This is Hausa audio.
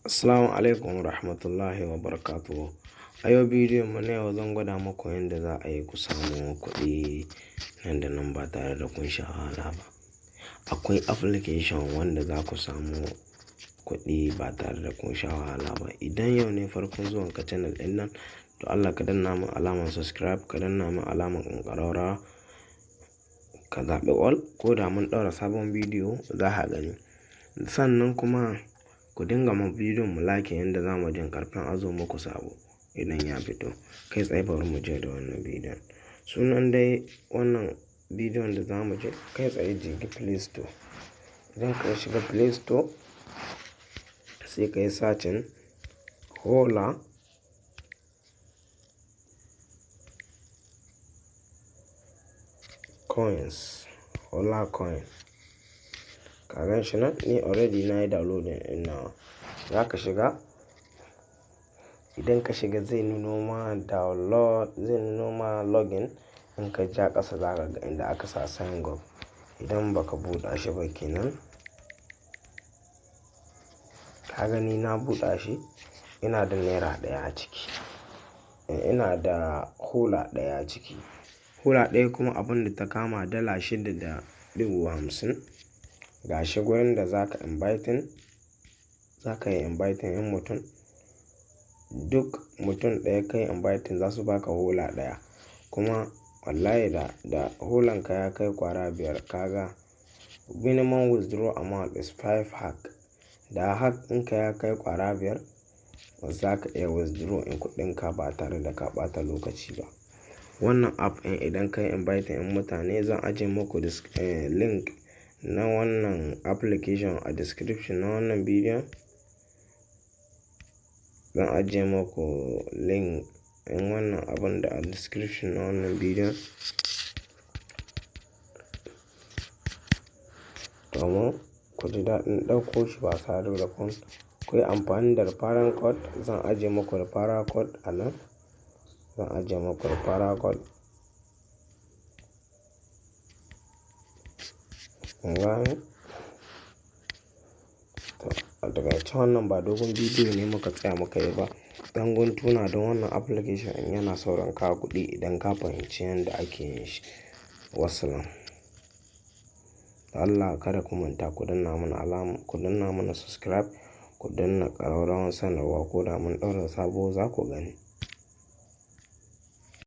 Assalamu alaikum warahmatullahi wabarakatuh. A yau bidiyon mu na yau zan gwada muku yadda za a yi ku samu kuɗi nan da nan ba tare da kun sha wahala ba. Akwai application wanda za ku samu kuɗi ba tare da kun sha wahala ba. Idan yau ne farkon zuwan ka channel ɗin nan, to Allah ka danna mun alamar subscribe, ka danna mun alamar ƙararrawa, ka zaɓi all, ko da mun ɗaura sabon bidiyo za ka gani. Sannan kuma ku dinga ma bidiyon mu like yanda za mu jin ƙarfin azo muku sabo idan ya fito. Kai tsaye bari mu je da wannan bidiyon. Sunan dai wannan bidiyon da za mu je kai tsaye je Play Store. Idan ka shiga Play Store sai ka yi searching Hola Coins, Hola Coin. Ka gan shi nan? Ni already na yi downloading ɗin nawa. Za ka shiga. Idan ka shiga zai nuno ma download, zai nuno ma login. In ka ja ƙasa za ka ga inda aka sa sign up. Idan ba ka buɗe shi ba kenan. Ka gani na buɗe shi, ina da naira ɗaya a ciki. Ina da hola ɗaya a ciki. Hola ɗaya kuma abun da ta kama dala 6.50. Ga shi gurin da za ka inviting, za ka yi inviting in mutum. Duk mutum ɗaya ka yi inviting za su baka hola ɗaya. Kuma wallahi da holan ka ya kai ƙwara biyar, ka ga minimum withdraw amount is 5 hack. Da hack ɗinka ya kai ƙwara biyar, za ka iya withdraw in kuɗinka ba tare da ka ɓata lokaci ba. Wannan app ɗin idan ka yi inviting in mutane, zan ajiye muku link na wannan application a description na wannan bidiyon. Zan ajiye muku link in wannan abun da a description na wannan bidiyon. Domin ku ji daɗin ɗauko shi ba tare da kun yi amfani da referral code. Zan ajiye muku referral code a nan. Zan ajiye muku referral code. Kun gane? To, a takaice wannan ba dogon bidiyo ne muka tsaya muka yi ba. Ɗan guntu na don wannan application ɗin yana saurin kawo kuɗi idan ka fahimci yadda ake yin shi. Wassalam. Allah kada ku manta ku danna mana alama, ku danna mana subscribe, ku danna ƙararrawar sanarwa ko da mun ɗaura sabo za ku gani.